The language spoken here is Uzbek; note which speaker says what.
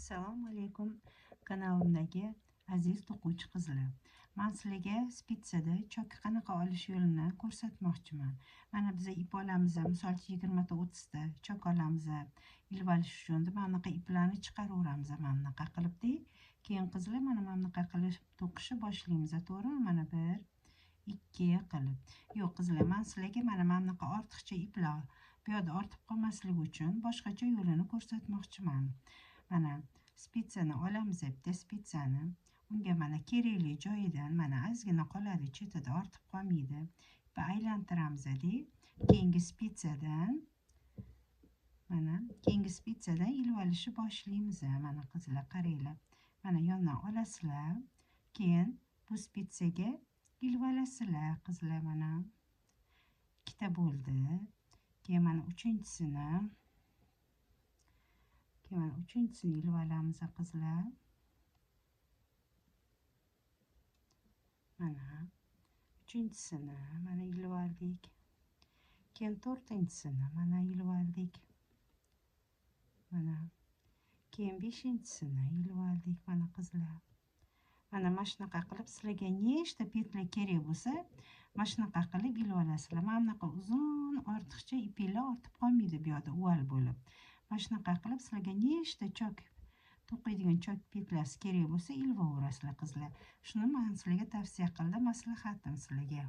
Speaker 1: Assalomu alaykum kanalimdagi aziz to'quvchi qizlar. Men sizlarga spitsada chok qanaqa olish yo'lini ko'rsatmoqchiman. Mana biz ip olamiz, misol uchun 20 ta 30 ta chok olamiz. Ilib olish uchun mana bunaqa iplarni chiqaraveramiz, mana bunaqa qilib-da. Keyin qizlar mana bunaqa qilib to'qishni boshlaymiz, to'g'rimi? Mana 1 2 qilib. Yo'q qizlar, men sizlarga mana bunaqa ortiqcha iplar bu yoqda ortib qolmasligi uchun boshqacha yo'lini ko'rsatmoqchiman. Mana spitsani olamiz, bitta spitsani. Unga mana kerakli joyidan mana ozgina qoladi, chetida ortib qolmaydi. Va aylantiramiz-da. Keyingi spitsadan mana keyingi spitsadan ilib olishni boshlaymiz. Mana qizlar qaranglar. Mana yondan olasizlar. Keyin bu spitsaga ilib olasizlar qizlar mana. Ikkita bo'ldi. Keyin mana uchinchisini ilib olamiz qizlar. Mana uchinchisini mana ilib oldik. Keyin to'rtinchisini mana ilib oldik. Mana keyin beshinchisini ilib oldik mana qizlar. Mana shunaqa qilib sizlarga nechta petla kerak bo'lsa, mana shunaqa qilib ilib olasizlar. Mana bunaqa uzun ortiqcha ipinglar ortib qolmaydi bu yoqda uval bo'lib. Mana shunaqa qilib sizlarga nechta chok to'qiydigan chok petlasi kerak bo'lsa, ilib olaverasizlar qizlar. Shuni men sizlarga tavsiya qildim, maslahatim sizlarga.